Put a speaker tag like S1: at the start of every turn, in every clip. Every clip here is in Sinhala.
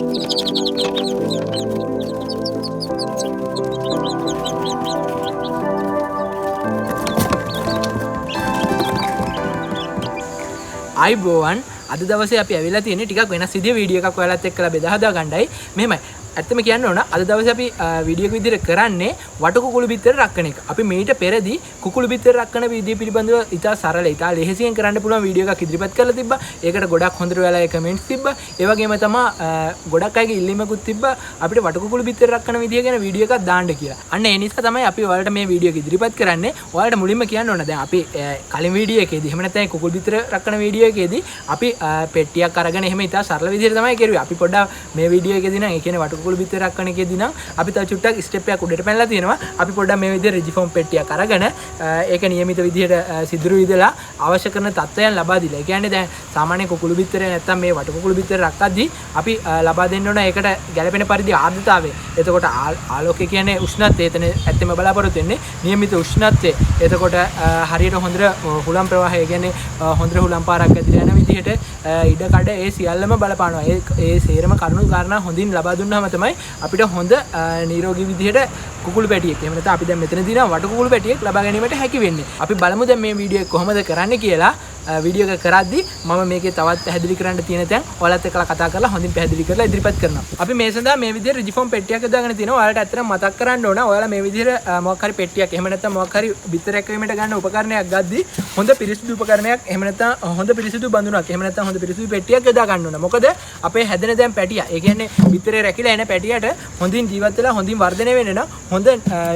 S1: අයිබෝවන් අද දවසේ අපි ඇවිල්ලා තියෙන්නේ ටිකක් වෙනස් විදිහේ වීඩියෝ එකක් ඔයාලත් එක්කලා බෙදා හදා ගන්නයි. මෙහෙමයි. ඇත්තම කියන්න ඕන අද දවසේ අපි වීඩියෝ එක විදිහට කරන්නේ වටු කුකුළු බිත්තර රැකන එක. අපි මීට පෙරදී කුකුළු බිත්තර රැකන විදිය පිළිබඳව ඉතා සරල ඉතා ලෙහෙසියෙන් කරන්න පුළුවන් වීඩියෝ එකක් ඉදිරිපත් කරලා තිබ්බා. ඒකට ගොඩක් හොඳට ඔයාලා කමෙන්ට්ස් තිබ්බා. ඒ වගේම තමයි ගොඩක් අයගේ ඉල්ලීමකුත් තිබ්බා අපිට වටු කුකුළු බිත්තර රැකන විදිය ගැන වීඩියෝ එකක් දාන්න කියලා. අන්න ඒ නිසා තමයි අපි ඔයාලට මේ වීඩියෝ එක ඉදිරිපත් කරන්නේ. ඔයාලට මුලින්ම කියන්න ඕන දැන් අපි කලින් වීඩියෝ එකේදී එහෙම නැත්නම් කුකුළු බිත්තර රැකන වීඩියෝ එකේදී අපි පෙට්ටියක් අරගෙන එහෙම ඉතා සරල විදිහට තමයි කෙරුවේ. අපි පොඩ්ඩක් මේ වීඩියෝ එකේදී නම් ඒ කියන්නේ වටු කුකුළු බිත්තර රැකන එකේදී නම් අපි තව චුට්ටක් ස්ටෙප් එකක් උඩට පැනලා තියෙනවා. අපි පොඩ්ඩක් මේ විදිහට රිජිෆෝම් පෙට්ටියක් අරගෙන ඒක නියමිත විදිහට සිදුරු විදලා අවශ්‍ය කරන තත්ත්වයන් ලබා දීලා. ඒ කියන්නේ දැන් සාමාන්‍ය කුකුළු බිත්තරේ නැත්තම් මේ වටු කුකුළු බිත්තර රැකද්දී අපි ලබා දෙන්න ඕන ඒකට ගැළපෙන පරිදි ආර්ද්‍රතාවය. එතකොට ආලෝකය කියන්නේ උෂ්ණත්වය. එතන ඇත්තම බලාපොරොත්තු වෙන්නේ නියමිත උෂ්ණත්වය. එතකොට හරියට හොඳට හුලම් ප්‍රවාහය කියන්නේ හොඳට හුලම් පාරක් ඇදලා යන විදිහට ඉඩ කඩ ඒ සියල්ලම බලපානවා. ඒ සේරම කරුණු කාරණා හොඳින් ලබා දුන්නාම තමයි අපිට හොඳ නිරෝගී විදිහට කුකුළු පැටියෙක් එහෙම නැත්නම් අපි දැන් මෙතන දිනවා වටු කුකුළු පැටියෙක් ලබා ගැනීමට හැකි වෙන්නේ. අපි බලමු දැන් මේ වීඩියෝ එක කොහොමද කරන්නේ කියලා. වීඩියෝ එක කරද්දී මම මේකේ තවත් පැහැදිලි කරන්න තියෙන තැන් ඔයාලත් එක්කලා කතා කරලා හොඳින් පැහැදිලි කරලා ඉදිරිපත් කරනවා. අපි මේ සඳහා මේ විදිහට රිජිෆෝම් පෙට්ටියක් යොදාගෙන තිනවා. ඔයාලට ඇත්තටම මතක් කරන්න ඕන ඔයාලා මේ විදිහට මොකක් හරි පෙට්ටියක් එහෙම නැත්නම් මොකක් හරි බිත්තර රැකවීමට ගන්න උපකරණයක් ගද්දී හොඳ පිරිසිදු උපකරණයක් එහෙම නැත්නම් හොඳ පිරිසිදු බඳුනක් එහෙම නැත්නම් හොඳ පිරිසිදු පෙට්ටියක් යොදා ගන්න ඕන. මොකද අපේ හැදෙන දැන් පැටියා ඒ කියන්නේ බිත්තරේ රැකිලා එන පැටියට හොඳින් ජීවත් වෙලා හොඳින් වර්ධනය වෙන්න නම් හොඳ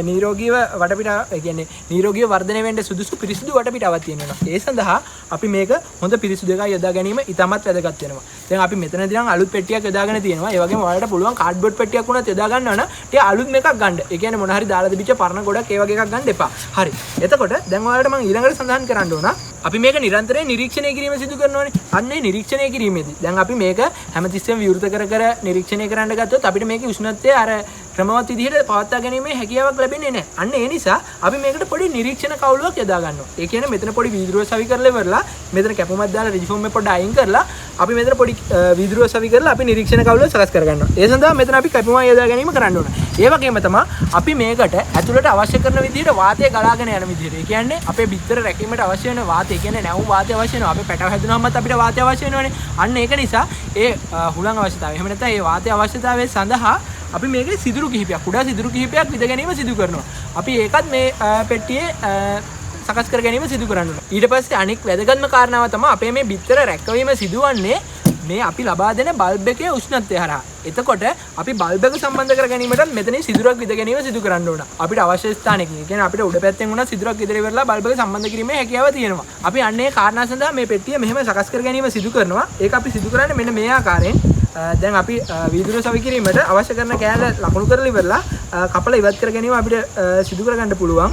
S1: නිරෝගීව වටපිටා ඒ කියන්නේ නිරෝගීව වර්ධනය වෙන්න සුදුසු පිරිසිදු වටපිටාවක් තියෙනවා. ඒ සඳහා අපි මේක හොඳ පිරිසිදු එකක් යොදා ගැනීම ඉතාමත් වැදගත් වෙනවා. දැන් අපි මෙතනදී නම් අලුත් පෙට්ටියක් යොදාගෙන තියෙනවා. ඒ වගේම ඔයාලට පුළුවන් කාඩ්බෝඩ් පෙට්ටියක් වුණත් යොදා ගන්නවා නම් ටික අලුත් එකක් ගන්න. ඒ කියන්නේ මොන හරි දාලා තිබිච්ච පරණ ගොඩක් ඒ වගේ එකක් ගන්න එපා. හරි. එතකොට දැන් ඔයාලට මම ඊළඟට සඳහන් කරන්න ඕන අපි මේක නිරන්තරයෙන් නිරීක්ෂණය කිරීම සිදු කරනවානේ. අන්න ඒ නිරීක්ෂණය කිරීමේදී දැන් අපි මේක හැමතිස්සෙම විවෘත කර කර නිරීක්ෂණය කරන්න ගත්තොත් අපිට මේකේ උෂ්ණත්වය අර ක්‍රමවත් විදිහට පවත්වා ගැනීමේ හැකියාවක් ලැබෙන්නේ නැහැ. අන්න ඒ නිසා අපි මේකට පොඩි නිරීක්ෂණ කවුළුවක් යොදා ගන්නවා. ඒ කියන්නේ මෙතන පොඩි වීදුරුව සවි කරලා ඉවරලා මෙතන කැපුමක් දාලා රිජිෆෝම් එක පොඩ්ඩක් අයින් කරලා අපි මෙතන පොඩි වීදුරුව සවි කරලා අපි නිරීක්ෂණ කවුළුව සකස් කරගන්නවා. ඒ සඳහා මෙතන අපි කැපුමක් යොදා ගැනීම කරන්න ඕන. ඒ වගේම තමයි අපි මේකට ඇතුළට අවශ්‍ය කරන විදිහට වාතය ගලාගෙන යන විදිහට. ඒ කියන්නේ අපේ බිත්තර රැකීමට අවශ්‍ය වෙන වාතය, ඒ කියන්නේ නැවුම් වාතය අවශ්‍ය වෙනවා. අපේ පැටව හැදුනහමත් අපිට වාතය අවශ්‍ය වෙනවනේ. අන්න ඒක නිසා ඒ හුලං අවශ්‍යතාවය. එහෙම නැත්නම් ඒ වාතය අවශ්‍යතාවය සඳහා අපි මේකේ සිදුරු කිහිපයක් කුඩා සිදුරු කිහිපයක් විද ගැනීම සිදු කරනවා. අපි ඒකත් මේ පෙට්ටියේ සකස් කර ගැනීම සිදු කරන්න ඕන. ඊට පස්සේ අනෙක් වැදගත්ම කාරණාව තමයි අපේ මේ බිත්තර රැකවීම සිදුවන්නේ මේ අපි ලබා දෙන බල්බ් එකේ උෂ්ණත්වය හරහා. එතකොට අපි බල්බ් එක සම්බන්ධ කර ගැනීමටත් මෙතනින් සිදුරක් විද ගැනීම සිදු කරන්න ඕන. අපිට අවශ්‍ය ස්ථානයකින්, ඒ කියන්නේ අපිට උඩ පැත්තෙන් වුණත් සිදුරක් විදලා ඉවරලා බල්බ් එක සම්බන්ධ කිරීමේ හැකියාව තියෙනවා. අපි අන්න ඒ කාරණා සඳහා මේ පෙට්ටිය මෙහෙම සකස් කර ගැනීම සිදු කරනවා. ඒක අපි සිදු කරන්නේ මෙන්න මේ ආකාරයෙන්. දැන් අපි වීදුරුව සවි කිරීමට අවශ්‍ය කරන කෑල්ල ලකුණු කරලා ඉවරලා කපලා ඉවත් කර ගැනීම අපිට සිදු කරගන්න පුළුවන්.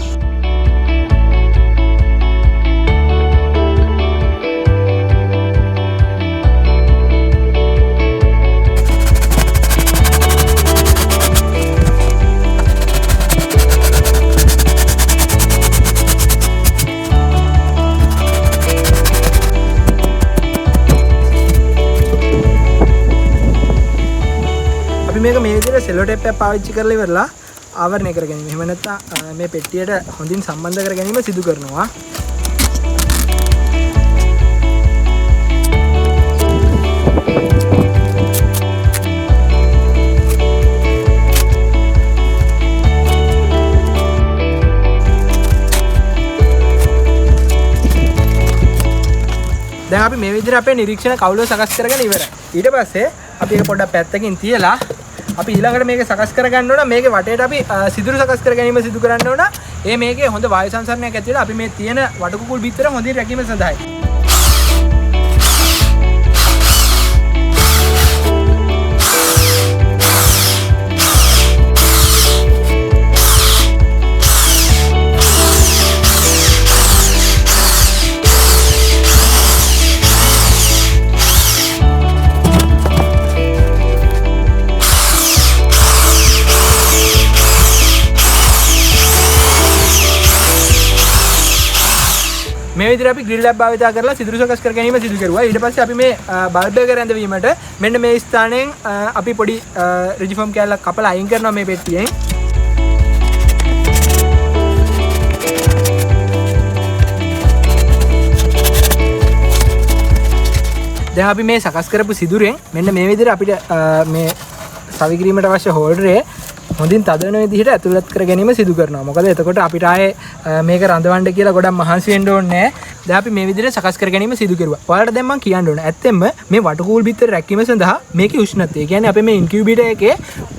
S1: මේක මේ විදිහට සෙලෝ ටේප් එකක් පාවිච්චි කරලා ඉවරලා ආවරණය කර ගැනීම. එහෙම නැත්නම් මේ පෙට්ටියට හොඳින් සම්බන්ධ කර ගැනීම සිදු කරනවා. දැන් අපි මේ විදිහට අපේ නිරීක්ෂණ කවුළුව සකස් කරගෙන ඉවරයි. ඊට පස්සේ අපි ඒක පොඩ්ඩක් පැත්තකින් තියලා අපි ඊළඟට මේක සකස් කරගන්න ඕන. මේකේ වටේට අපි සිදුරු සකස් කර ගැනීම සිදු කරන්න ඕන. ඒ මේකේ හොඳ වායු සංසරණයක් ඇති වෙලා අපි මේ තියෙන වටු කුකුල් බිත්තර හොඳින් රැකීම සඳහායි. මේ විදිහට අපි ග්‍රිල් එකක් භාවිතා කරලා සිදුරු සකස් කර ගැනීම සිදු කරුවා. ඊට පස්සේ අපි මේ බල්බ් එක රැඳවීමට මෙන්න මේ ස්ථානයෙන් අපි පොඩි රිජිෆෝම් කෑල්ලක් කපලා අයින් කරනවා මේ පෙට්ටියෙන්. දැන් අපි මේ සකස් කරපු සිදුරෙන් මෙන්න මේ විදිහට අපිට මේ සවි කිරීමට අවශ්‍ය හෝල්ඩරය හොඳින් තද වෙන විදිහට ඇතුළත් කර ගැනීම සිදු කරනවා. මොකද එතකොට අපිට ආයේ මේක රඳවන්න කියලා ගොඩක් මහන්සි වෙන්න ඕනේ නෑ. දැන් අපි මේ විදිහට සකස් කර ගැනීම සිදු කරුවා. ඔයාලට දැන් මං කියන්න ඕනේ ඇත්තෙන්ම මේ වටකුකුල් බිත්තර රැකීම සඳහා මේකේ උෂ්ණත්වය, ඒ කියන්නේ අපි මේ ඉන්කියුබේටර් එකේ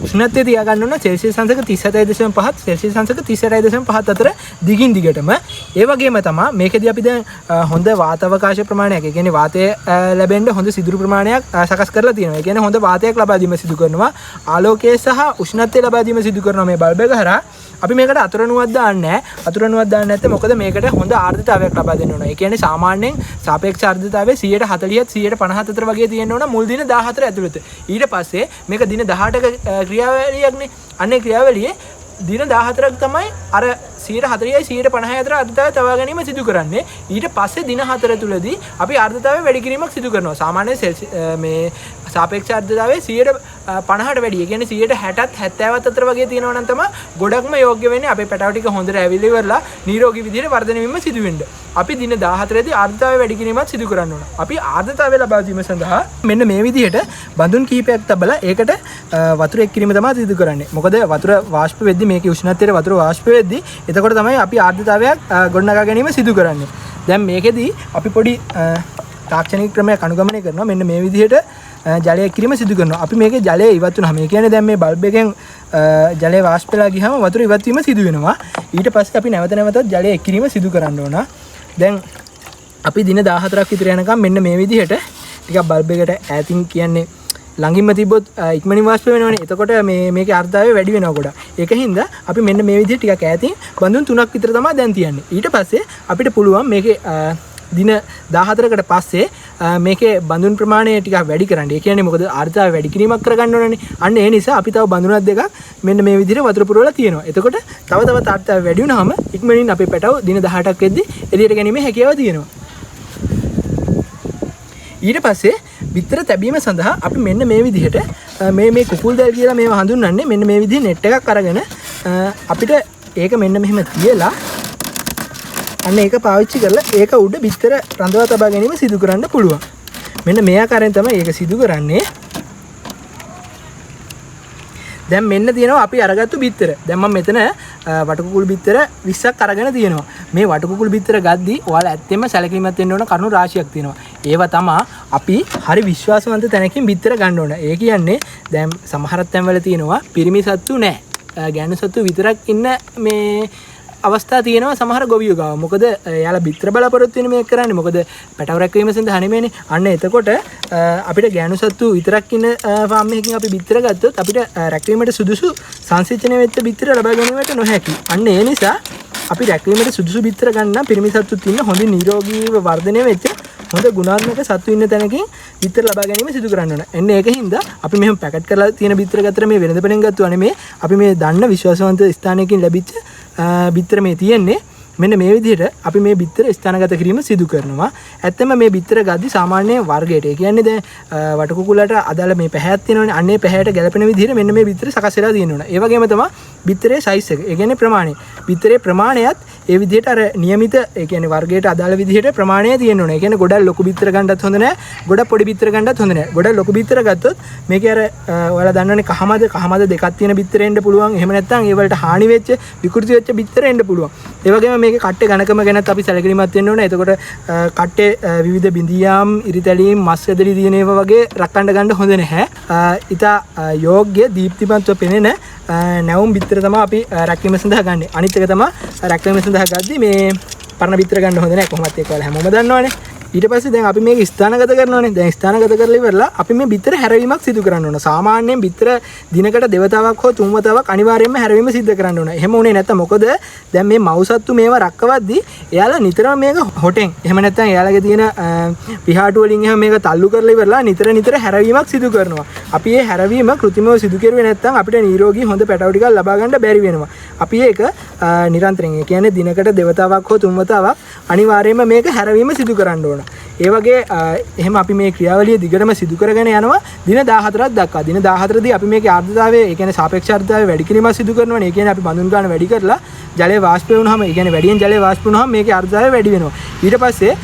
S1: උෂ්ණත්වය තියාගන්න ඕන සෙල්සියස් අංශක 37.5 සෙල්සියස් අංශක 38.5 අතර දිගින් දිගටම. ඒ වගේම තමයි මේකෙදි අපි දැන් හොඳ වාතාවකාශ ප්‍රමාණයක්, ඒ කියන්නේ වාතය ලැබෙන්න හොඳ සිදුරු ප්‍රමාණයක් සකස් කරලා තියෙනවා. ඒ කියන්නේ හොඳ වාතයක් ලබා දීම සිදු කරනවා. ආලෝකය සහ උෂ්ණත්වය ලබා දීම සිදු කරනවා මේ බල්බ් එක හරහා. අපි මේකට අතුරුණුවක් දාන්නේ නැහැ. අතුරුණුවක් දාන්නේ නැත්නම් මොකද මේකට හොඳ ආර්ද්‍රතාවයක් ලබා දෙන්න ඕන. ඒ කියන්නේ සාමාන්‍යයෙන් සාපේක්ෂ ආර්ද්‍රතාවය 140ත් 150 අතර වගේ තියෙන්න ඕන මුල් දින 14 ඇතුළත. ඊට පස්සේ මේක දින 18ක ක්‍රියාවලියක්නේ. අන්නේ ක්‍රියාවලියේ දින 14ක් තමයි අර 140යි 150යි අතර ආර්ද්‍රතාවය තබා ගැනීම සිදු කරන්නේ. ඊට පස්සේ දින 4 තුලදී අපි ආර්ද්‍රතාවය වැඩි කිරීමක් සිදු කරනවා. සාමාන්‍ය මේ සාපේක්ෂ ආර්ද්‍රතාවය 150ට වැඩි. ඒ කියන්නේ 160ත් 70ත් අතර වගේ තියෙනවා නම් තමයි ගොඩක්ම යෝග්‍ය වෙන්නේ අපේ පැටව ටික හොඳට ඇවිල්ලා ඉවරලා නිරෝගී විදිහට වර්ධනය වීම සිදු වෙන්න. අපි දින 14 දී ආර්ද්‍රතාවය වැඩි කිරීමත් සිදු කරන්න ඕන. අපි ආර්ද්‍රතාවය ලබා දීම සඳහා මෙන්න මේ විදිහට බඳුන් කිහිපයක් තබලා ඒකට වතුර එක් කිරීම තමයි සිදු කරන්නේ. මොකද වතුර වාෂ්ප වෙද්දි මේකේ උෂ්ණත්වයට වතුර වාෂ්ප වෙද්දි එතකොට තමයි අපි ආර්ද්‍රතාවයක් ගොඩනගා ගැනීම සිදු කරන්නේ. දැන් මේකෙදි අපි පොඩි තාක්ෂණික ක්‍රමයක් අනුගමනය කරනවා. මෙන්න මේ විදිහට ජලය එක් කිරීම සිදු කරනවා. අපි මේකේ ජලය ඉවත් වුණාම, ඒ කියන්නේ දැන් මේ බල්බ් එකෙන් ජලය වාෂ්ප වෙලා ගියාම වතුර ඉවත් වීම සිදු වෙනවා. ඊට පස්සේ අපි නැවත නැවතත් ජලය එක් කිරීම සිදු කරන්න ඕන. දැන් අපි දින 14ක් විතර යනකම් මෙන්න මේ විදිහට ටිකක් බල්බ් එකට ඈතින් කියන්නේ ළඟින්ම තිබ්බොත් ඉක්මනින් වාෂ්ප වෙනවනේ. එතකොට මේකේ ආර්ද්‍රතාවය වැඩි වෙනවා ගොඩක්. ඒක හින්දා අපි මෙන්න මේ විදිහට ටිකක් ඈතින් බඳුන් 3ක් විතර තමයි දැන් තියන්නේ. ඊට පස්සේ අපිට පුළුවන් මේකේ දින 14කට පස්සේ මේකේ බඳුන් ප්‍රමාණය ටිකක් වැඩි කරන්න. ඒ කියන්නේ මොකද ආර්ද්‍රතාවය වැඩි කිරීමක් කරගන්න ඕනනේ. අන්න ඒ නිසා අපි තව බඳුනක් දෙකක් මෙන්න මේ විදිහට වතුර පුරවලා තියෙනවා. එතකොට තව තවත් ආර්ද්‍රතාවය වැඩි වුණාම ඉක්මනින් අපේ පැටව දින 18ක් වෙද්දි එළියට ගැනීමේ හැකියාව තියෙනවා. ඊට පස්සේ බිත්තර තැබීම සඳහා අපි මෙන්න මේ විදිහට මේ කුකුල් දැල් කියලා මේවා හඳුන්වන්නේ මෙන්න මේ විදිහේ නෙට් එකක් අරගෙන අපිට ඒක මෙන්න මෙහෙම තියලා අන්න ඒක පාවිච්චි කරලා ඒක උඩ බිත්තර රඳවා තබා ගැනීම සිදු කරන්න පුළුවන්. මෙන්න මේ ආකාරයෙන් තමයි ඒක සිදු කරන්නේ. දැන් මෙන්න තියෙනවා අපි අරගත්තු බිත්තර. දැන් මම මෙතන වටකුකුල් බිත්තර 20ක් අරගෙන තියෙනවා. මේ වටකුකුල් බිත්තර ගද්දි ඔයාලා ඇත්තෙන්ම සැලකිලිමත් වෙන්න ඕන කරුණු රාශියක් තියෙනවා. ඒවා තමා අපි හරි විශ්වාසවන්ත තැනකින් බිත්තර ගන්න ඕන. ඒ කියන්නේ දැන් සමහර තැන්වල තියෙනවා පිරිමි සත්තු නෑ. ගෑනු සත්තු විතරක් ඉන්න මේ අවස්ථා තියෙනවා සමහර ගොවියෝ ගාව. මොකද එයාලා බිත්තර බලාපොරොත්තු වෙන මේක කරන්නේ. මොකද පැටව රැකවීම සඳහා නෙමෙයිනේ. අන්න එතකොට අපිට ගෑනු සත්තු විතරක් ඉන්න ෆාම් එකකින් අපි බිත්තර ගත්තොත් අපිට රැකවීමට සුදුසු සංසිචනය වෙච්ච බිත්තර ලබා ගැනීමට නොහැකි. අන්න ඒ නිසා අපි රැකවීමට සුදුසු බිත්තර ගන්න නම් පිරිමි සත්තුත් ඉන්න හොඳින් නිරෝගීව වර්ධනය වෙච්ච හොඳ ගුණාත්මක සත්තු ඉන්න තැනකින් බිත්තර ලබා ගැනීම සිදු කරන්න ඕන. එන්න ඒක හින්දා අපි මෙහෙම පැකට් කරලා තියෙන බිත්තර ගත්තට මේ වෙළඳපොළෙන් ගත්තුවා නෙමෙයි. අපි මේ දන්න විශ්වාසවන්ත ස්ථානයකින් ලැබිච්ච බිත්තර මේ තියෙන්නේ. මෙන්න මේ විදිහට අපි මේ බිත්තර ස්ථානගත කිරීම සිදු කරනවා. ඇත්තම මේ බිත්තර ගද්දි සාමාන්‍ය වර්ගයට, ඒ කියන්නේ දැන් වටකුකුලට අදාළ මේ පැහැයක් තියෙනවනේ. අන්න ඒ පැහැයට ගැලපෙන විදිහට මෙන්න මේ බිත්තර සකස් වෙලා තියෙනවා. ඒ වගේම තමයි බිත්තරේ සයිස් එක. ඒ කියන්නේ ප්‍රමාණය. බිත්තරේ ප්‍රමාණයත් ඒ විදිහට අර නියමිත, ඒ කියන්නේ වර්ගයට අදාළ විදිහට ප්‍රමාණය තියෙන්න ඕනේ. ඒ කියන්නේ ගොඩක් ලොකු බිත්තර ගන්නත් හොඳ නෑ, ගොඩක් පොඩි බිත්තර ගන්නත් හොඳ නෑ. ගොඩක් ලොකු බිත්තර ගත්තොත් මේකේ අර ඔයාලා දන්නවනේ කහමද දෙකක් තියෙන බිත්තර එන්න පුළුවන්. එහෙම නැත්නම් ඒ වලට හානි වෙච්ච, විකෘති වෙච්ච බිත්තර එන්න පුළුවන්. ඒ වගේම මේකේ කට්ටේ ඝනකම ගැනත් අපි සැලකිලිමත් වෙන්න ඕනේ. එතකොට කට්ටේ විවිධ බිඳියාම්, ඉරිතැලීම්, මස් ඇදලි තියෙන ඒවා වගේ රක්කන්න ගන්න හොඳ නැහැ. ඉතා යෝග්‍ය දීප්තිමත්ව පෙනෙන නැවුම් බිත්තර තමයි අපි රැකවීම සඳහා ගන්නෙ. අනිත් එක තමයි රැකවීම සඳහා ගද්දි මේ පරණ බිත්තර ගන්න හොඳ නැහැ. කොහොමත් ඒක ඔයාලා හැමෝම දන්නවනේ. ඊට පස්සේ දැන් අපි මේක ස්ථානගත කරනවානේ. දැන් ස්ථානගත කරලා ඉවරලා අපි මේ බිත්තර හැරවීමක් සිදු කරන්න ඕන. සාමාන්‍යයෙන් බිත්තර දිනකට දෙවතාවක් හෝ තුන් වතාවක් අනිවාර්යයෙන්ම හැරවීම සිදු කරන්න ඕන. එහෙම වුණේ නැත්නම් මොකද දැන් මේ මව් සත්තු මේවා රක්කවද්දි එයාලා නිතරම මේක හොටෙන් එහෙම නැත්නම් එයාලගේ තියෙන පිහාටු වලින් එහෙම මේක තල්ලු කරලා ඉවරලා නිතර නිතර හැරවීමක් සිදු කරනවා. අපි මේ හැරවීම කෘත්‍රිමව සිදු කරුවේ නැත්නම් අපිට නිරෝගී හොඳ පැටවු ටිකක් ලබා ගන්න බැරි වෙනවා. අපි ඒක නිරන්තරයෙන්, ඒ කියන්නේ දිනකට දෙවතාවක් හෝ තුන් වතාවක් අනිවාර්යයෙන්ම මේක හැරවීම සිදු කරන්න ඕන. ඒ වගේ එහෙම අපි මේ ක්‍රියාවලිය දිගටම සිදු කරගෙන යනවා දින 14ක් දක්වා. දින 14 දී අපි මේකේ ආර්ද්‍රතාවය, ඒ කියන්නේ සාපේක්ෂ ආර්ද්‍රතාවය වැඩි කිරීමක් සිදු කරනවනේ. ඒ කියන්නේ අපි බඳුන් ගන්න වැඩි කරලා ජලය වාෂ්ප වුණාම, ඒ කියන්නේ වැඩියෙන් ජලය වාෂ්ප වුණාම මේකේ ආර්ද්‍රතාවය වැඩි වෙනවා. ඊට පස්සේ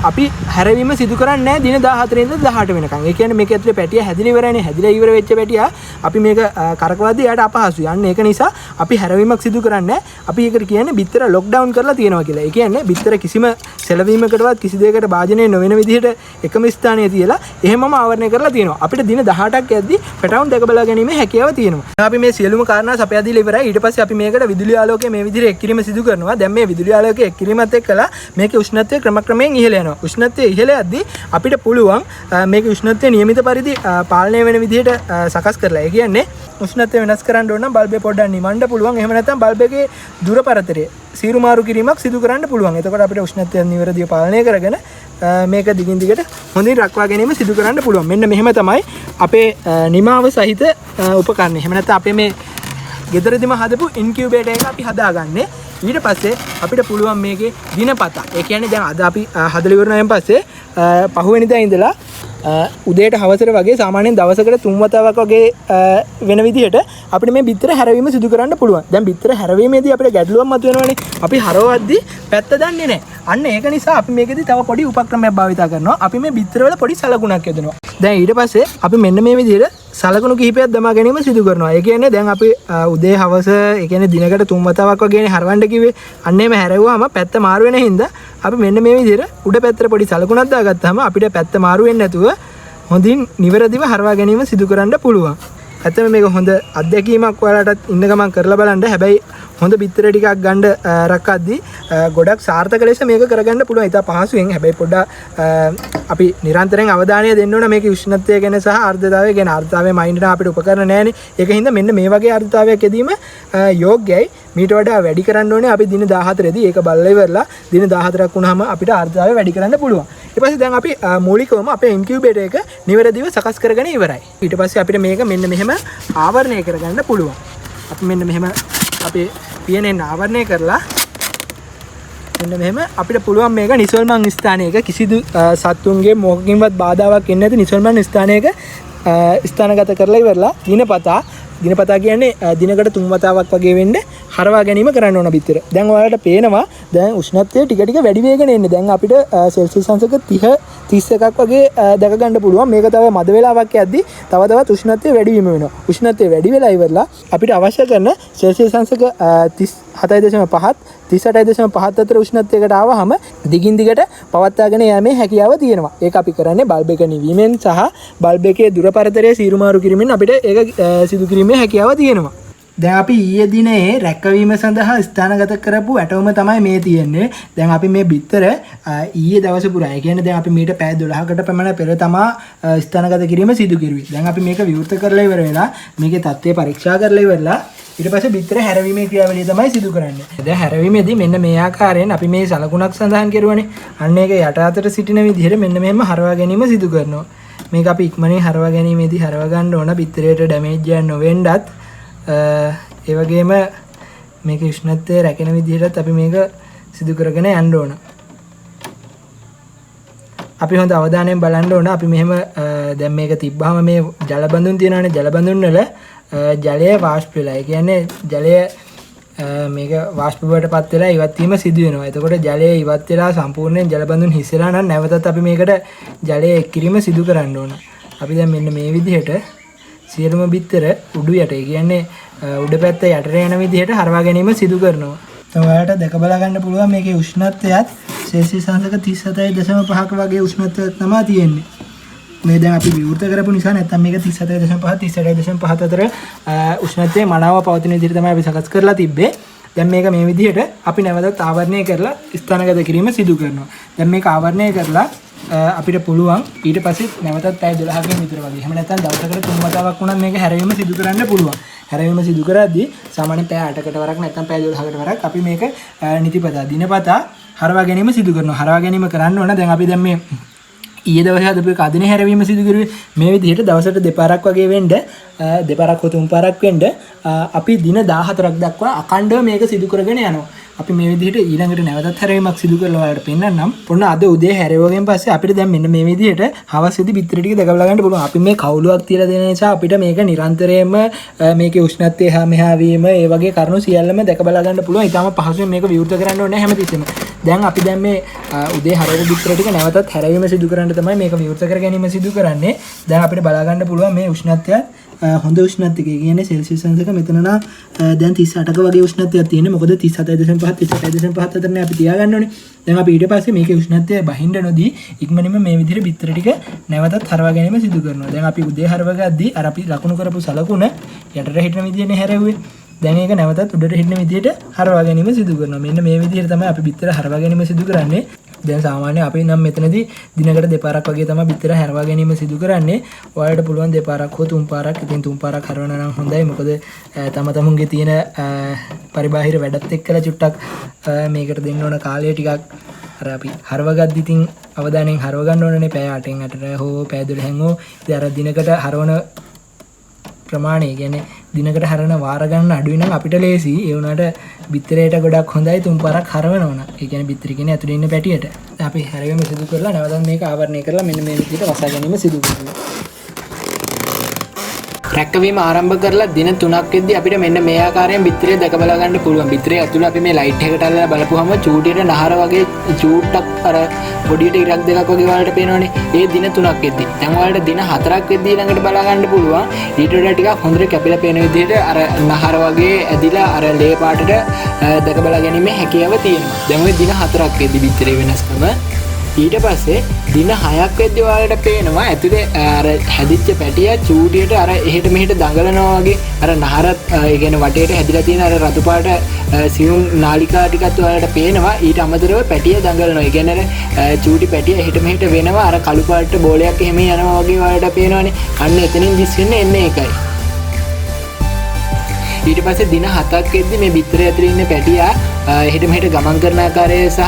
S1: අපි හැරවීම සිදු කරන්නේ නැහැ දින 14 ඉඳලා 18 වෙනකන්. ඒ කියන්නේ මේක ඇතුලේ පැටිය හැදිලා ඉවරයිනේ. හැදිලා ඉවර වෙච්ච පැටියා අපි මේක කරකවද්දී එයාට අපහසුයි. අන්න ඒක නිසා අපි හැරවීමක් සිදු කරන්නේ නැහැ. අපි ඒකට කියන්නේ බිත්තර ලොක්ඩවුන් කරලා තියෙනවා කියලා. ඒ කියන්නේ බිත්තර කිසිම සෙලවීමකටවත් කිසි දෙයකට භාජනය නොවන විදිහට එකම ස්ථානයේ තියලා එහෙමම ආවරණය කරලා තියෙනවා. අපිට දින 18ක් යද්දී පැටවුන් දැක බලා ගැනීමේ හැකියාව තියෙනවා. දැන් අපි මේ සියලුම කාරණා සපයා දීලා ඉවරයි. ඊට පස්සේ අපි මේකට විදුලි ආලෝකය මේ විදිහට එක් කිරීම සිදු කරනවා. දැන් මේ විදුලි ආලෝකය එක් කිරීමත් එක්කලා මේකේ උෂ්ණත්වය ක්‍රමක්‍රමයෙන් ඉහළ යනවා. උෂ්ණත්වය ඉහළ යද්දී අපිට පුළුවන් මේකේ උෂ්ණත්වය නියමිත පරිදි පාලනය වෙන විදිහට සකස් කරලා. ඒ කියන්නේ උෂ්ණත්වය වෙනස් කරන්න ඕන නම් බල්බේ පොඩ්ඩක් නිවන්න පුළුවන්. එහෙම නැත්නම් බල්බ් එකේ දුර පරතරය සීරු මාරු කිරීමක් සිදු කරන්න පුළුවන්. එතකොට අපිට උෂ්ණත්වය නිවැරදිව පාලනය කරගෙන මේක දිගින් දිගට හොඳින් රක්වා ගැනීම සිදු කරන්න පුළුවන්. මෙන්න මෙහෙම තමයි අපේ නිමාව සහිත උපකරණය. එහෙම නැත්නම් අපේ මේ ගෙදරදිම හදපු ඉන්කියුබේටර් එක අපි හදාගන්නේ. ඊට පස්සේ අපිට පුළුවන් මේකේ දිනපතා. ඒ කියන්නේ දැන් අද අපි හදලා ඉවර වුණාන් පස්සේ පහුවෙනිදා ඉඳලා උදේට හවසට වගේ සාමාන්‍යයෙන් දවසකට තුන් වතාවක් වගේ වෙන විදිහට අපිට මේ බිත්තර හැරවීම සිදු කරන්න පුළුවන්. දැන් බිත්තර හැරවීමේදී අපිට ගැටලුවක් මතුවෙනවනේ. අපි හරවද්දී පැත්ත දන්නේ නැහැ. අන්න ඒක නිසා අපි මේකෙදි තව පොඩි උපක්‍රමයක් භාවිතා කරනවා. අපි මේ බිත්තර වල පොඩි සලකුණක් යොදනවා. දැන් ඊට පස්සේ අපි මෙන්න මේ විදිහට සලකුණු කිහිපයක් දමා ගැනීම සිදු කරනවා. ඒ කියන්නේ දැන් අපි උදේ හවස, ඒ කියන්නේ දිනකට තුන් වතාවක් වගේනේ හරවන්න කිව්වේ. අන්න එහෙම හැරවුවාම පැත්ත මාරු වෙන හින්දා අපි මෙන්න මේ විදිහට උඩ පැත්තට පොඩි සලකුණක් දාගත්තාම අපිට පැත්ත මාරු වෙන්නේ නැතුව හොඳින් නිවැරදිව හරවා ගැනීම සිදු කරන්න පුළුවන්. ඇත්තටම මේක හොඳ අත්දැකීමක් ඔයාලටත් ඉන්න ගමන් කරලා බලන්න. හැබැයි හොඳ බිත්තර ටිකක් ගන්න රක්කද්දි ගොඩක් සාර්ථක ලෙස මේක කරගන්න පුළුවන්. ඉතා පහසුවෙන්. හැබැයි පොඩ්ඩක් අපි නිරන්තරයෙන් අවධානය දෙන්න ඕන මේකේ උෂ්ණත්වය ගැන සහ ආර්ද්‍රතාවය ගැන. ආර්ද්‍රතාවය මයින්ඩ් නම් අපිට උපකරණ නෑනේ. ඒක හින්දා මෙන්න මේ වගේ ආර්ද්‍රතාවයක් යෙදීම යෝග්‍යයි. මීට වඩා වැඩි කරන්න ඕනේ අපි දින 14 දී. ඒක බලලා ඉවරලා දින 14ක් වුණාම අපිට ආර්ද්‍රතාවය වැඩි කරන්න පුළුවන්. ඊට පස්සේ දැන් අපි මූලිකවම අපේ ඉන්කියුබේටර් එක නිවැරදිව සකස් කරගෙන ඉවරයි. ඊට පස්සේ අපිට මේක මෙන්න මෙහෙම ආවරණය කරගන්න පුළුවන්. අපි මෙන්න මෙහෙම අපේ පියනෙන් ආවරණය කරලා මෙන්න මෙහෙම අපිට පුළුවන් මේක නිසල්මන් ස්ථානයක කිසිදු සත්තුන්ගේ මොකකින්වත් බාධාවක් එන්නේ නැති නිසල්මන් ස්ථානයක ස්ථානගත කරලා ඉවරලා දිනපතා කියන්නේ දිනකට තුන් වතාවක් වගේ වෙන්න හරවා ගැනීම කරන්න ඕන බිත්තර. දැන් ඔයාලට පේනවා දැන් උෂ්ණත්වය ටික ටික වැඩි වෙගෙන එන්නේ. දැන් අපිට සෙල්සියස් අංශක 30 31ක් වගේ දැක ගන්න පුළුවන්. මේක තව මද වේලාවක් යද්දි තව තවත් උෂ්ණත්වය වැඩි වීම වෙනවා. උෂ්ණත්වය වැඩි වෙලා ඉවරලා අපිට අවශ්‍ය කරන සෙල්සියස් අංශක 37.5ත් 38.5ත් අතර උෂ්ණත්වයකට ආවහම දිගින් දිගට පවත්වාගෙන යෑමේ හැකියාව තියෙනවා. ඒක අපි කරන්නේ බල්බ් එක නිවීමෙන් සහ බල්බ් එකේ දුර පරතරය සීරුමාරු කිරීමෙන් අපිට ඒක සිදු කිරීමේ හැකියාව තියෙනවා. දැන් අපි ඊයේ දිනේ රැකවීම සඳහා ස්ථානගත කරපු ඇටවම තමයි මේ තියෙන්නේ. දැන් අපි මේ බිත්තර ඊයේ දවස පුරා, ඒ කියන්නේ දැන් අපි මීට පැය 12කට පමණ පෙර තමා ස්ථානගත කිරීම සිදු කෙරුවේ. දැන් අපි මේක විවෘත කරලා ඉවර වෙලා මේකේ තත්ත්වය පරීක්ෂා කරලා ඉවරලා ඊට පස්සේ බිත්තර හැරවීමේ ක්‍රියාවලිය තමයි සිදු කරන්නේ. දැන් හැරවීමේදී මෙන්න මේ ආකාරයෙන් අපි මේ සලකුණක් සඳහන් කෙරුවනේ. අන්න ඒක යට අතට සිටින විදිහට මෙන්න මෙහෙම හරවා ගැනීම සිදු කරනවා. මේක අපි ඉක්මනින් හරවා ගැනීමේදී හරවා ගන්න ඕන බිත්තරයට ඩැමේජ් එකක් නොවෙන්නත්, ඒ වගේම මේක උෂ්ණත්වය රැකෙන විදිහටත් අපි මේක සිදු කරගෙන යන්න ඕන. අපි හොඳ අවධානයෙන් බලන්න ඕන. අපි මෙහෙම දැන් මේක තිබ්බහම මේ ජල බඳුන් තියෙනවානේ. ජල බඳුන් වල ජලය වාෂ්ප වෙලා, ඒ කියන්නේ ජලය මේක වාෂ්ප බවට පත් වෙලා ඉවත් වීම සිදු වෙනවා. එතකොට ජලය ඉවත් වෙලා සම්පූර්ණයෙන් ජල බඳුන් හිස් වෙලා නම් නැවතත් අපි මේකට ජලය එක් කිරීම සිදු කරන්න ඕන. අපි දැන් මෙන්න මේ විදිහට සියලුම බිත්තර උඩු යට, ඒ කියන්නේ උඩ පැත්ත යටට යන විදිහට හරවා ගැනීම සිදු කරනවා. දැන් ඔයාලට දැක බලා ගන්න පුළුවන් මේකේ උෂ්ණත්වයත් සෙල්සියස් අංශක 37.5ක වගේ උෂ්ණත්වයක් තමයි තියෙන්නේ. මේ දැන් අපි විවෘත කරපු නිසා නැත්තම් මේක 37.5 38.5 අතර උෂ්ණත්වයේ මනාව පවතින විදිහට තමයි අපි සකස් කරලා තිබ්බේ. දැන් මේක මේ විදිහට අපි නැවතත් ආවරණය කරලා ස්ථානගත කිරීම සිදු කරනවා. දැන් මේක ආවරණය කරලා අපිට පුළුවන් ඊට පස්සේ නැවතත් පැය 12කින් විතර වගේ. එහෙම නැත්නම් දවසකට තුන් වතාවක් වුණත් මේක හැරවීම සිදු කරන්න පුළුවන්. හැරවීම සිදු කරද්දී සාමාන්‍යයෙන් පැය 8කට වරක් නැත්නම් පැය 12කට වරක් අපි මේක නිතිපතා දිනපතා හරවා ගැනීම සිදු කරනවා. හරවා ගැනීම කරන්න ඕන. දැන් අපි දැන් මේ ඊයේ දවසේ හදපු එක අදිනේ හැරවීම සිදු කරුවේ. මේ විදිහට දවසට දෙපාරක් වගේ වෙන්න, දෙපාරක් හෝ තුන් පාරක් වෙන්න අපි දින 14ක් දක්වා අඛණ්ඩව මේක සිදු කරගෙන යනවා. අපි මේ විදිහට ඊළඟට නැවතත් හැරවීමක් සිදු කරලා ඔයාලට පෙන්නන්නම්. ඔන්න අද උදේ හැරෙවගෙන් පස්සේ අපිට දැන් මෙන්න මේ විදිහට හවස් වෙද්දි බිත්තර ටික දැක බලා ගන්න පුළුවන්. අපි මේ කවුලුවක් තියලා දෙන නිසා අපිට මේක නිරන්තරයෙන්ම මේකේ උෂ්ණත්වය එහා මෙහා වීම ඒ වගේ කරුණු සියල්ලම දැක බලා ගන්න පුළුවන්. ඉතාම පහසුවෙන් මේක විවෘත කරන්න ඕනේ හැමතිස්සෙම. දැන් අපි දැන් මේ උදේ හැරෙවු බිත්තර ටික නැවතත් හැරවීම සිදු කරන්න තමයි මේක විවෘත කර ගැනීම සිදු කරන්නේ. දැන් අපිට බලා ගන්න පුළුවන් මේ උෂ්ණත්වයත් හොඳ උෂ්ණත්වයක. ඒ කියන්නේ සෙල්සියස් අංශක මෙතන නම් දැන් 38ක වගේ උෂ්ණත්වයක් තියෙන්නේ. මොකද 37.5 37.5 අතරනේ අපි තියාගන්න ඕනේ. දැන් අපි ඊට පස්සේ මේකේ උෂ්ණත්වය බහින්න නොදී ඉක්මනින්ම මේ විදිහට බිත්තර ටික නැවතත් හරවා ගැනීම සිදු කරනවා. දැන් අපි උදේ හරවගද්දී අර අපි ලකුණු කරපු සලකුණ යටට හිටින විදිහනේ හැරෙව්වේ. දැන් ඒක නැවතත් උඩට හිටින විදිහට හරවා ගැනීම සිදු කරනවා. මෙන්න මේ විදිහට තමයි අපි බිත්තර හරවා ගැනීම සිදු කරන්නේ. දැන් සාමාන්‍ය අපි නම් මෙතනදී දිනකට දෙපාරක් වගේ තමයි බිත්තර හැරවා ගැනීම සිදු කරන්නේ. ඔයාලට පුළුවන් දෙපාරක් හෝ තුන් පාරක්. ඉතින් තුන් පාරක් හරවනවා නම් හොඳයි. මොකද තම තමුන්ගේ තියෙන පරිබාහිර වැඩත් එක්කලා චුට්ටක් මේකට දෙන්න ඕන කාලය ටිකක් අර අපි හරවගද්දි ඉතින් අවධානයෙන් හරව ගන්න ඕනනේ. පැය 8න් 8ට හෝ පැය 12න් හෝ. ඉතින් අර දිනකට හරවන ප්‍රමාණය කියන්නේ දිනකට හරන වාර ගණන අඩුයි නම් අපිට ලේසි. ඒ වුණාට බිත්තරේට ගොඩක් හොඳයි තුන් පාරක් හරවනවා නම්. ඒ කියන්නේ බිත්තර කියන්නේ ඇතුලේ ඉන්න පැටියට. දැන් අපි හැරවීම සිදු කරලා නැවතත් මේක ආවරණය කරලා මෙන්න මේ විදිහට වසා ගැනීම සිදු කරනවා. රැක්කවීම ආරම්භ කරලා දින 3ක් වෙද්දී අපිට මෙන්න මේ ආකාරයෙන් බිත්තරේ දැක බලා ගන්න පුළුවන්. බිත්තරේ ඇතුළ අපි මේ ලයිට් එකට අල්ලලා බලපුවම චූටියට නහර වගේ චූට්ටක් අර පොඩියට ඉරක් දෙකක් වගේ ඔයාලට පේනවනේ. ඒ දින 3ක් වෙද්දී. දැන් ඔයාලට දින 4ක් වෙද්දී ඊළඟට බලා ගන්න පුළුවන්. ඊට වඩා ටිකක් හොඳට කැපිලා පේන විදිහට අර නහර වගේ ඇදිලා අර ලේ පාටට දැක බලා ගැනීමේ හැකියාව තියෙනවා. දැන් ඔය දින 4ක් වෙද්දී බිත්තරේ වෙනස්කම. ඊට පස්සේ දින 6ක් වෙද්දී ඔයාලට පේනවා ඇතුලේ අර හැදිච්ච පැටියා චූටියට අර එහෙට මෙහෙට දඟලනවා වගේ අර නහරත් ඒ කියන්නේ වටේට හැදිලා තියෙන අර රතු පාට සියුම් නාලිකා ටිකත් ඔයාලට පේනවා. ඊට අමතරව පැටිය දඟලනවා. ඒ කියන්නේ අර චූටි පැටිය එහෙට මෙහෙට වෙනවා. අර කළු පාට බෝලයක් එහෙම යනවා වගේ ඔයාලට පේනවනේ. අන්න එතනින් දිස් වෙන්නේ එන්නේ ඒකයි. ඊට පස්සේ දින 7ක් වෙද්දී මේ බිත්තරේ ඇතුලේ ඉන්න පැටියා එහෙට මෙහෙට ගමන් කරන ආකාරය සහ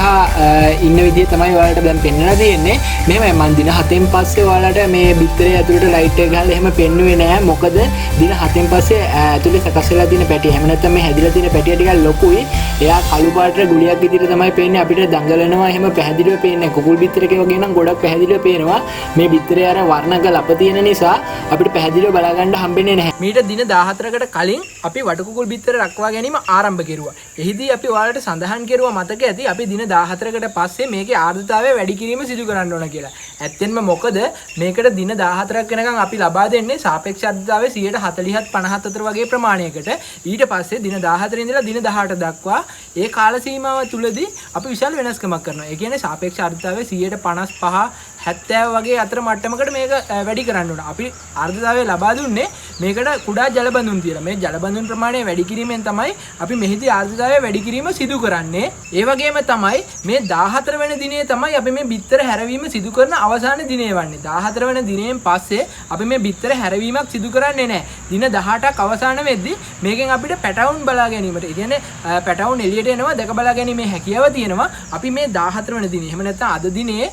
S1: ඉන්න විදිය තමයි ඔයාලට දැන් පෙන්වලා තියෙන්නේ. මෙහෙමයි මං දින 7න් පස්සේ ඔයාලට මේ බිත්තරේ ඇතුලට ලයිට් එක ගහලා එහෙම පෙන්නුවේ නෑ. මොකද දින 7න් පස්සේ ඇතුලේ සකස් වෙලා තියෙන පැටිය එහෙම නැත්නම් මේ හැදිලා තියෙන පැටිය ටිකක් ලොකුයි. එයා කළු පාටට ගුලියක් විදිහට තමයි පේන්නේ. අපිට දඟලනවා එහෙම පැහැදිලිව පේන්නේ නෑ. කුකුල් බිත්තරේ වගේ නම් ගොඩක් පැහැදිලිව පේනවා. මේ බිත්තරේ අර වර්ණක ලප තියෙන නිසා අපිට පැහැදිලිව බලා ගන්න හම්බෙන්නේ නැහැ. මීට දින 14කට කලින් අපි වටකුකුල් බිත්තර රක්වා ගැනීම ආරම්භ කෙරුවා. එහිදී අපි ඔයාලට සඳහන් කෙරුවා මතක ඇති අපි දින 14කට පස්සේ මේකේ ආර්ද්‍රතාවය වැඩි කිරීම සිදු කරන්න ඕන කියලා. ඇත්තෙන්ම මොකද මේකට දින 14ක් වෙනකන් අපි ලබා දෙන්නේ සාපේක්ෂ ආර්ද්‍රතාවය 40 50 අතර වගේ ප්‍රමාණයකට. ඊට පස්සේ දින 14 ඉඳලා දින 18 දක්වා ඒ කාල සීමාව තුලදී අපි විශාල වෙනස්කමක් කරනවා. ඒ කියන්නේ සාපේක්ෂ ආර්ද්‍රතාවය 55 70 වගේ අතර මට්ටමකට මේක වැඩි කරන්න ඕන. අපි ආර්ද්‍රතාවය ලබා දුන්නේ මේකට කුඩා ජල බඳුන් තියලා. මේ ජල බඳුන් ප්‍රමාණය වැඩි කිරීමෙන් තමයි අපි මෙහිදී ආර්ද්‍රතාවය වැඩි කිරීම සිදු කරන්නේ. ඒ වගේම තමයි මේ 14 වෙනි දිනේ තමයි අපි මේ බිත්තර හැරවීම සිදු කරන අවසාන දිනේ වන්නේ. 14 වෙනි දිනයෙන් පස්සේ අපි මේ බිත්තර හැරවීමක් සිදු කරන්නේ නැහැ. දින 18ක් අවසාන වෙද්දී මේකෙන් අපිට පැටවුන් බලා ගැනීමට, ඒ කියන්නේ පැටවුන් එළියට එනවා දැක බලා ගැනීමේ හැකියාව තියෙනවා. අපි මේ 14 වෙනි දිනේ, එහෙම නැත්නම් අද දිනේ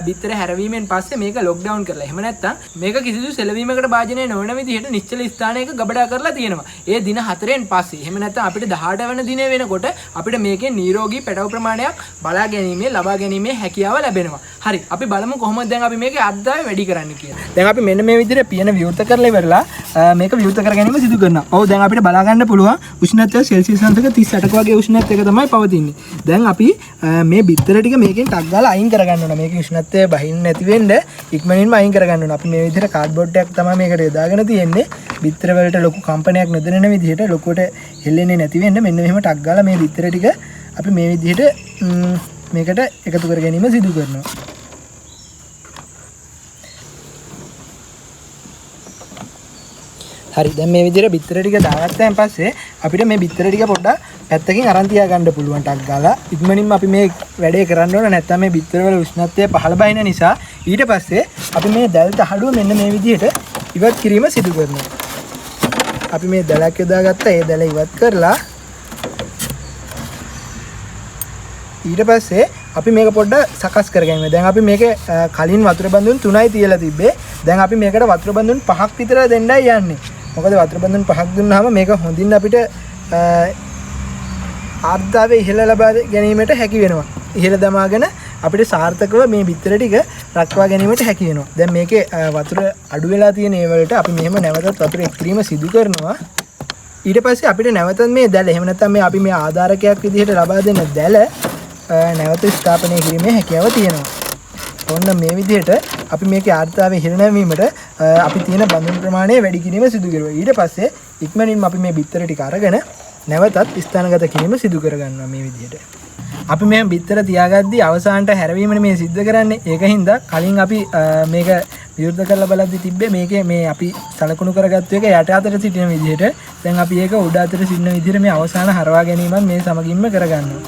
S1: බිත්තර හැරවීමෙන් පස්සේ මේක ලොක්ඩවුන් කරලා, එහෙම නැත්නම් මේක කිසිදු සෙලවීමකට භාජනය නොවන විදිහට නිශ්චල ස්ථානයක ගබඩා කරලා තියෙනවා. ඒ දින 4න් පස්සේ, එහෙම නැත්නම් අපිට 18 වෙනි දිනේ වෙනකොට අපිට මේකේ නිරෝගී පැටවු ප්‍රමාණයක් බලා ගැනීමේ, ලබා ගැනීමේ හැකියාව ලැබෙනවා. හරි, අපි බලමු කොහොමද දැන් අපි මේකේ අද්දාය වැඩි කරන්න කියලා. දැන් අපි මෙන්න මේ විදිහට පියන විවෘත කරලා ඉවරලා මේක විවෘත කර ගැනීම සිදු කරනවා. ඔව්, දැන් අපිට බලා ගන්න පුළුවන් උෂ්ණත්වය සෙල්සියස් අංශක 38ක වගේ උෂ්ණත්වයක තමයි පවතින්නේ. දැන් අපි මේ බිත්තර ටික මේකෙන් ටක් ගාලා අයින් කරගන්න ඕන. මේකේ උෂ්ණත්වය බහින්න නැති වෙන්න ඉක්මනින්ම අයින් කරගන්න ඕන. අපි මේ විදිහට කාඩ්බෝඩ් එකක් තමයි මේකට යොදාගෙන තියෙන්නේ. බිත්තර වලට ලොකු කම්පනයක් නොදැනෙන විදිහට, ලොකුවට හෙල්ලෙන්නේ නැති වෙන්න මෙන්න මෙහෙම ටක් ගාලා මේ බිත්තර ටික අපි මේ විදිහට මේකට එකතු කර ගැනීම සිදු කරනවා. හරි, දැන් මේ විදිහට බිත්තර ටික දාගත්තන් පස්සේ අපිට මේ බිත්තර ටික පොඩ්ඩක් පැත්තකින් අරන් තියා ගන්න පුළුවන් ටක් ගාලා. ඉක්මනින්ම අපි මේ වැඩේ කරන්න ඕන, නැත්නම් මේ බිත්තර වල උෂ්ණත්වය පහළ බහින නිසා. ඊට පස්සේ අපි මේ දැල් තහඩුව මෙන්න මේ විදිහට ඉවත් කිරීම සිදු කරනවා. අපි මේ දැලක් යොදාගත්තා. ඒ දැල ඉවත් කරලා ඊට පස්සේ අපි මේක පොඩ්ඩක් සකස් කරගන්න. දැන් අපි මේකේ කලින් වතුර බඳුන් 3යි තියලා තිබ්බේ. දැන් අපි මේකට වතුර බඳුන් 5ක් විතර දෙන්නයි යන්නේ. මොකද වතුර බඳුන් 5ක් දුන්නාම මේක හොඳින් අපිට ආර්ද්‍රතාවය ඉහළ ලබා ගැනීමට හැකි වෙනවා. ඉහළ දමාගෙන අපිට සාර්ථකව මේ බිත්තර ටික රක්වා ගැනීමට හැකි වෙනවා. දැන් මේකේ වතුර අඩු වෙලා තියෙන ඒ වලට අපි මෙහෙම නැවතත් වතුර එක් කිරීම සිදු කරනවා. ඊට පස්සේ අපිට නැවතත් මේ දැල, එහෙම නැත්නම් මේ අපි මේ ආධාරකයක් විදිහට ලබා දෙන දැල නැවත ස්ථාපනය කිරීමේ හැකියාව තියෙනවා. ඔන්න මේ විදිහට අපි මේකේ ආර්ද්‍රතාවය ඉහළ නැමීමට අපි තියෙන බඳුන් ප්‍රමාණය වැඩි කිරීම සිදු කරුවා. ඊට පස්සේ ඉක්මනින්ම අපි මේ බිත්තර ටික අරගෙන නැවතත් ස්ථානගත කිරීම සිදු කරගන්නවා මේ විදිහට. අපි මේ බිත්තර තියාගද්දී අවසානට හැරවීමනේ මේ සිද්ධ කරන්නේ. ඒක හින්දා කලින් අපි මේක විවෘත කරලා බලද්දී තිබ්බේ මේකේ මේ අපි සලකුණු කරගත්තු එක යට අතට සිටින විදිහට. දැන් අපි ඒක උඩ අතට සිටින විදිහට මේ අවසාන හරවා ගැනීමත් මේ සමගින්ම කරගන්නවා.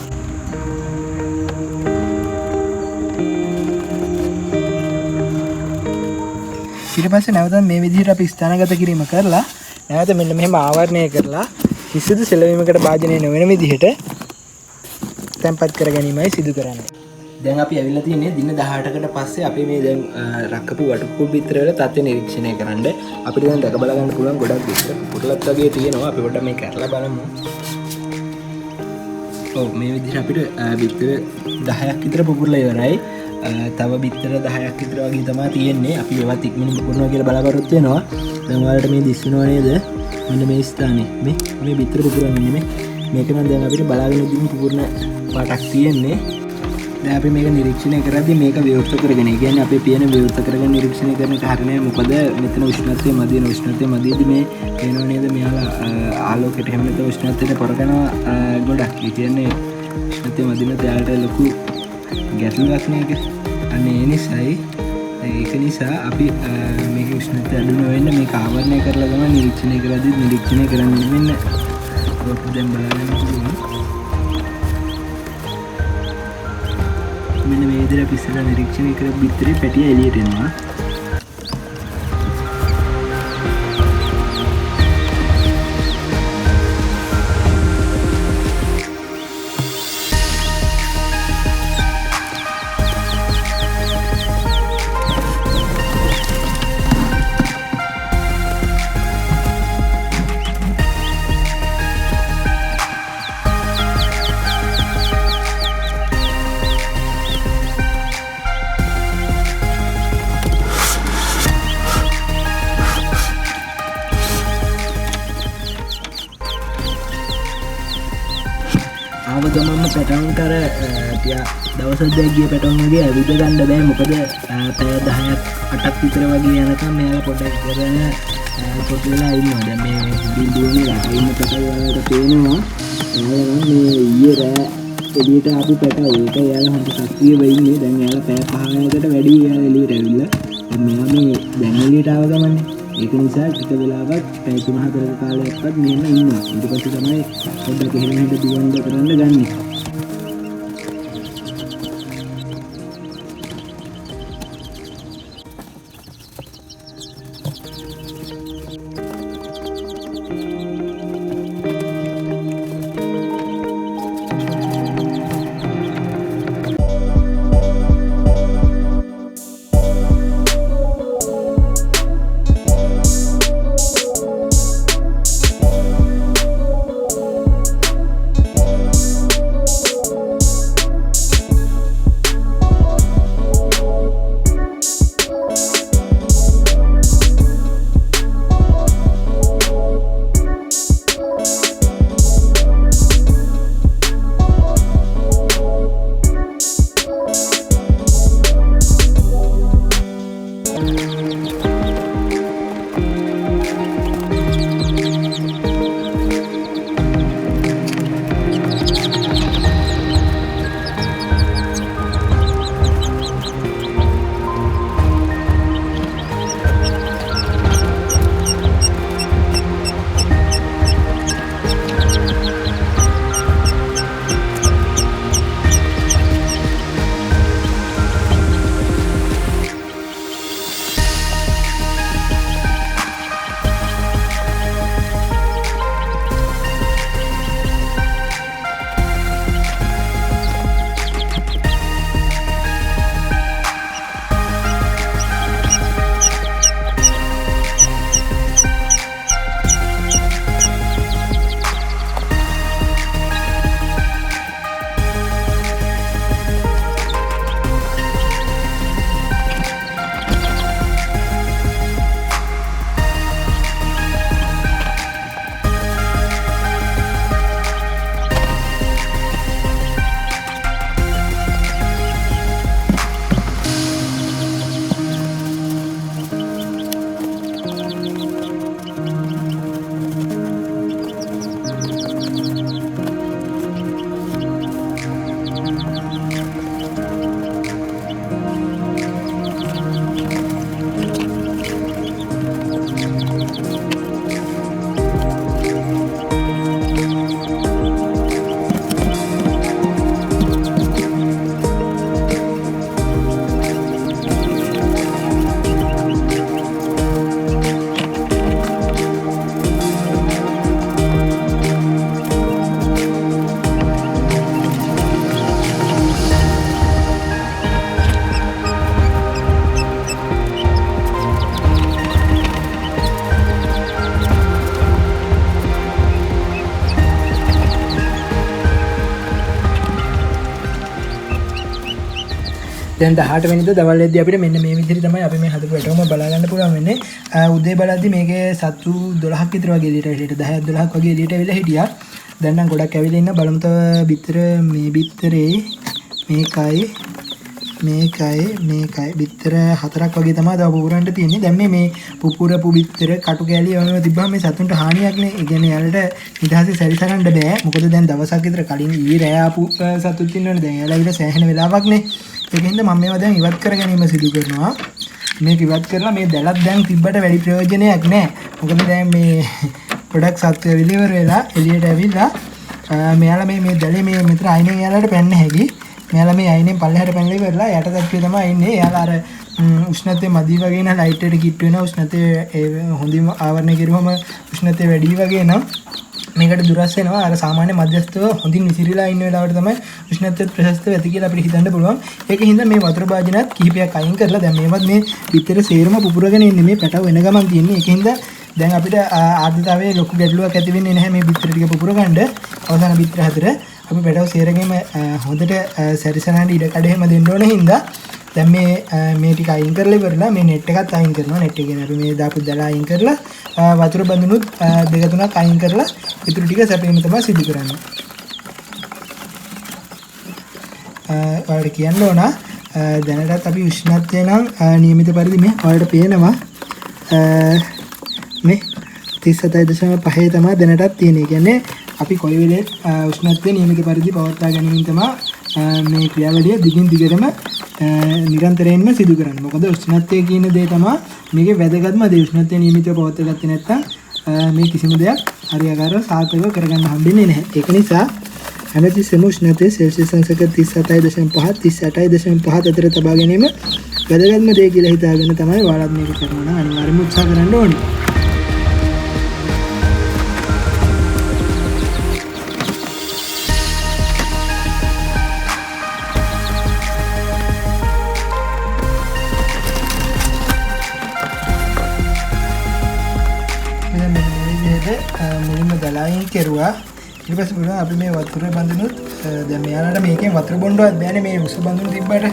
S1: ඊට පස්සේ නැවතත් මේ විදිහට අපි ස්ථානගත කිරීම කරලා නැවත මෙන්න මෙහෙම ආවරණය කරලා කිසිදු සෙලවීමකට භාජනය නොවන විදිහට තැන්පත් කර ගැනීමයි සිදු කරන්නේ. දැන් අපි ඇවිල්ලා තියෙන්නේ දින 18කට පස්සේ අපි මේ දැන් රක්කපු වටුකුකුල් බිත්තර වල තත්ත්වය නිරීක්ෂණය කරන්න. අපිට දැන් දැක බලා ගන්න පුළුවන් ගොඩක් බිත්තර පුපුරලත් වගේ තියෙනවා. අපි පොඩ්ඩක් මේ කරලා බලමු. ඔව් මේ විදිහට අපිට බිත්තර 10ක් විතර පුපුරලා ඉවරයි. තව බිත්තර 10ක් විතර වගේ තමයි තියෙන්නේ. අපි ඒවත් ඉක්මනින් පුපුරනවා කියලා බලාපොරොත්තු වෙනවා. දැන් ඔයාලට මේ දිස්සනවා නේද? මෙන්න මේ ස්ථානේ මේ බිත්තර පුපුරන්නේ මේ. මේක නම් දැන් අපිට බලාගෙන ඉඳින් පුපුරන පාටක් තියෙන්නේ. දැන් අපි මේක නිරීක්ෂණය කරද්දී මේක විවෘත කරගෙන, ඒ කියන්නේ අපේ පියන විවෘත කරගෙන නිරීක්ෂණය කරන එක හරිනේ. මොකද මෙතන උෂ්ණත්වය මදි වෙන, උෂ්ණත්වය මදියදී මේ පේනව නේද මෙයාලා ආලෝකයට එහෙම නැත්නම් උෂ්ණත්වයට පොරකනවා ගොඩක්. ඒ කියන්නේ උෂ්ණත්වය මදි වෙනත් එයාලට ලොකු ගැටලුවක් නේ ඒක. අන්න ඒ නිසායි, ඒක නිසා අපි මේක උෂ්ණත්වය අඩු නොවෙන්න මේක ආවරණය කරලා තමයි නිරීක්ෂණය කරද්දී නිරීක්ෂණය කරන්නේ. මෙන්න ඔක දැන් බලන්න පුළුවන්. මෙන්න මේ විදිහට අපි ඉස්සෙල්ලා නිරීක්ෂණය කරපු බිත්තරේ පැටිය එළියට එනවා. ආව ගමන්ම පැටවුන්ට අර ටික දවසක් දැන් ගිය පැටවුන් වගේ ඇවිද ගන්න බෑ. මොකද පැය 10ක් 8ක් විතර වගේ යනකම් මෙයාලා පොඩ්ඩක් ඉඳගෙන පොඩි වෙලා ඉන්නවා. දැන් මේ හොඳින් දුවන ඉන්න පැටවු වලට පේනවා. එයාලා නම් මේ ඊයේ රෑ එළියට ආපු පැටවු. ඒක එයාලා හොඳ සක්‍රියව ඉන්නේ. දැන් එයාලා පැය 5කට වැඩි එයාලා එළියට ඇවිල්ලා. දැන් මෙයා මේ දැන් එළියට ආව ගමන්නේ. ඒක නිසා ටික වෙලාවක් පැය 3-4ක කාලයක්වත් මෙහෙම ඉන්නවා. ඊට පස්සේ තමයි පොඩ්ඩක් එහෙම මෙහෙම දුවන්න කරන්න ගන්නෙ. දැන් 18 වෙනිදා දවල් වෙද්දී අපිට මෙන්න මේ විදිහට තමයි අපි මේ හදපු වැටුම බලා ගන්න පුළුවන් වෙන්නේ. උදේ බලද්දී මේකේ සත්තු 12ක් විතර වගේ එළියට ඇවිල්ලා හිටියා. 10ක් 12ක් වගේ එළියට ඇවිල්ලා හිටියා. දැන් නම් ගොඩක් ඇවිල්ලා ඉන්න. බලමු තව බිත්තර මේ බිත්තරේ මේකයි මේකයි මේකයි බිත්තර හතරක් වගේ තමයි තව පුපුරන්න තියෙන්නේ. දැන් මේ පුපුරපු බිත්තර කටු කෑලි ඒවා තිබ්බහම මේ සතුන්ට හානියක් නේ. ඒ කියන්නේ යාලට නිදහසේ සැරිසරන්න බෑ. මොකද දැන් දවසක් විතර කලින් ඊයේ රෑ ආපු සතුත් ඉන්නවනේ. දැන් යාලා ඇවිල්ලා සෑහෙන වෙලාවක් නේ. ඒක හින්දා මම මේවා දැන් ඉවත් කර ගැනීම සිදු කරනවා. මේක ඉවත් කරලා මේ දැලක් දැන් තිබ්බට වැඩි ප්‍රයෝජනයක් නෑ. මොකද දැන් මේ ගොඩක් සත්තු ඇවිල්ලා ඉවර වෙලා එළියට ඇවිල්ලා මෙයාලා මේ දැලේ මේ මෙතන අයිනෙන් යාලාට පැන්න හැකි. මෙයාලා මේ අයිනෙන් පල්ලෙහාට පැනලා ඉවරලා යට තට්ටුවේ තමයි ඉන්නේ. එයාලා අර උෂ්ණත්වය මදි වගේ නම් ලයිට් එකට කිට්ටු වෙනවා. උෂ්ණත්වය ඒ හොඳින් ආවරණය කෙරුවම උෂ්ණත්වය වැඩි වගේ නම් මේකට දුරස් වෙනවා. අර සාමාන්‍ය මධ්‍යස්ථව හොඳින් විසිරීලා ඉන්න වෙලාවට තමයි උෂ්ණත්වය ප්‍රශස්තව ඇති කියලා අපිට හිතන්න පුළුවන්. ඒක හින්දා මේ වතුර භාජනත් කිහිපයක් අයින් කරලා දැන් මේවත් මේ බිත්තර සේරම පුපුරගෙන ඉන්නේ. මේ පැටව වෙන ගමන් තියෙන්නේ. ඒක හින්දා දැන් අපිට ආර්ද්‍රතාවයේ ලොකු ගැටලුවක් ඇති වෙන්නේ නැහැ මේ බිත්තර ටික පුපුර ගන්න. අවසාන බිත්තර හතර අපි පැටව සේරගෙම හොඳට සැරිසරන්න ඉඩ කඩ එහෙම දෙන්න ඕන හින්දා දැන් මේ ටික අයින් කරලා ඉවරලා මේ නෙට් එකත් අයින් කරනවා. නෙට් එක කියන්නේ අපි මේ දාපු දල අයින් කරලා වතුර බඳුනුත් දෙක තුනක් අයින් කරලා ඉතුරු ටික සැපීම තමයි සිදු කරන්නේ. ඔයාලට කියන්න ඕන දැනටත් අපි උෂ්ණත්වය නම් නියමිත පරිදි මේ ඔයාලට පේනවා මේ 37.5 තමයි දැනටත් තියෙන්නේ. ඒ කියන්නේ අපි කොයි වෙලේත් උෂ්ණත්වය නියමිත පරිදි පවත්වා ගැනීම තමයි මේ ක්‍රියාවලිය දිගින් දිගටම නිරන්තරයෙන්ම සිදු කරන්නේ. මොකද උෂ්ණත්වය කියන දේ තමයි මේකේ වැදගත්ම දේ. උෂ්ණත්වය නියමිතව පවත්වා ගත්තේ නැත්නම් මේ කිසිම දෙයක් හරියාකාරව සාර්ථකව කරගන්න හම්බෙන්නේ නැහැ. ඒක නිසා හැමතිස්සෙම උෂ්ණත්වය සෙල්සියස් අංශක 37.5 38.5 අතර තබා ගැනීම වැදගත්ම දේ කියලා හිතාගෙන තමයි ඔයාලත් මේක කරනවා නම් අනිවාර්යයෙන්ම උත්සාහ කරන්න ඕනේ. මුලින්ම දලායින් කෙරුවා. ඊට පස්සේ බලුවා අපි මේ වතුර බඳුනුත් දැන් මෙයාලට මේකෙන් වතුර බොන්නවත් බෑනේ මේ උස බඳුන් තිබ්බට.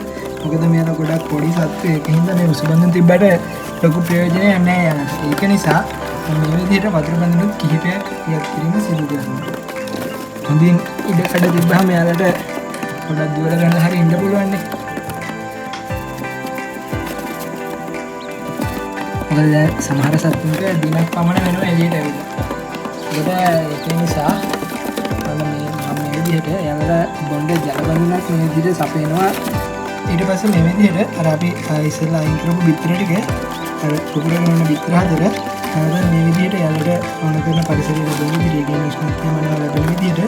S1: මොකද මෙයාලා ගොඩක් පොඩි සත්තු. ඒක හින්දා මේ උස බඳුන් තිබ්බට ලොකු ප්‍රයෝජනයක් නෑ යාලට. ඒක නිසා මේ විදිහට වතුර බඳුනුත් කිහිපයක් ඉවත් කිරීම සිදු කරනවා. හොඳින් ඉඩ කඩ තිබ්බහම මෙයාලට ගොඩක් දුවලා ගන්න හරි ඉන්න පුළුවන් නේ. මොකද දැන් සමහර සත්තුන්ට දිනක් පමණ වෙනවා එළියට ඇවිල්ලා. ඒකට ඒක නිසා මම මේ විදිහට එයාලට බොණ්ඩ ජල බඳුනක් මේ විදිහට සපයනවා. ඊට පස්සේ මේ විදිහට අර අපි ඉස්සෙල්ලා අයින් කරපු බිත්තර ටික අර පුපුරගෙන යන බිත්තර හතර නැවත මේ විදිහට එයාලට ඕන කරන පරිසරය ලැබෙන විදිහට, ඒ කියන්නේ උෂ්ණත්වය මනාව ලැබෙන විදිහට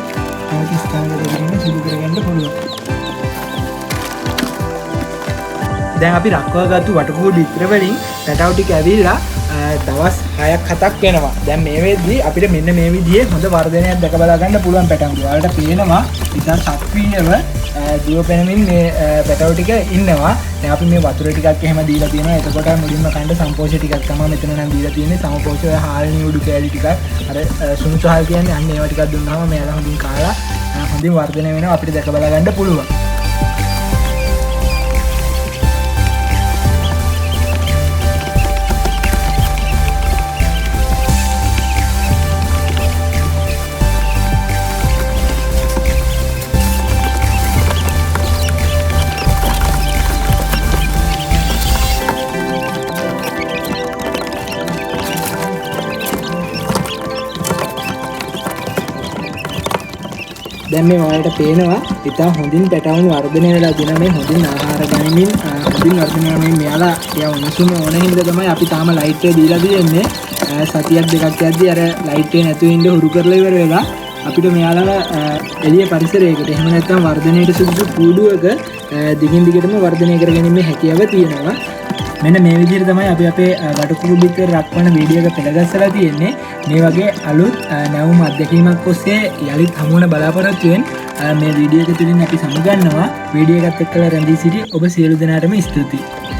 S1: නැවත ස්ථානගත කිරීම සිදු කරගන්න පුළුවන්. දැන් අපි රක්වාගත්තු වටකුකුළු බිත්තර වලින් පැටවු ටික ඇවිල්ලා දවස් 6ක් 7ක් වෙනවා. දැන් මේ වෙද්දී අපිට මෙන්න මේ විදිහේ හොඳ වර්ධනයක් දැක බලා ගන්න පුළුවන් පැටවුන්ගේ. ඔයාලට පේනවා ඉතා සක්‍රීයව දිව පෙනමින් මේ පැටවු ටික ඉන්නවා. දැන් අපි මේ වතුර ටිකක් එහෙම දීලා තියෙනවා. එතකොට මුලින්ම කන්න සම්පෝෂ ටිකක් තමයි මෙතන නම් දීලා තියෙන්නේ. සමපෝෂ ඔය හාල් නියුඩු කෑලි ටිකක්, අර සුණුසු හාල් කියන්නේ අන්න ඒවා ටිකක් දුන්නාම මෙයාලා හොඳින් කාලා හොඳින් වර්ධනය වෙනවා අපිට දැක බලා ගන්න පුළුවන්. දැන් මේ ඔයාලට පේනවා ඉතා හොඳින් පැටවුන් වර්ධනය වෙලා තියෙනවා. මේ හොඳින් ආහාර ගනිමින් හොඳින් වර්ධනය වෙන මේ මෙයාලා ටික උණුසුම ඕන හින්දා තමයි අපි තාම ලයිට් එක දීලා තියෙන්නේ. සතියක් දෙකක් යද්දි අර ලයිට් එක නැතුව ඉන්න හුරු කරලා ඉවර වෙලා අපිට මෙයාලව එළිය පරිසරයකට එහෙම නැත්නම් වර්ධනයට සුදුසු කූඩුවක දිගින් දිගටම වර්ධනය කරගැනීමේ හැකියාව තියෙනවා. මෙන්න මේ විදිහට තමයි අපි අපේ වටකුකුළු බිත්තර රක්වන වීඩියෝ එක පෙළගස්සලා තියෙන්නේ. මේ වගේ අලුත් නැවුම් අත්දැකීමක් ඔස්සේ යලිත් හමු වන බලාපොරොත්තුවෙන් මේ වීඩියෝ එක තුලින් අපි සමුගන්නවා. වීඩියෝ එකත් එක්කලා රැඳී සිටි ඔබ සියලු දෙනාටම ස්තුතියි.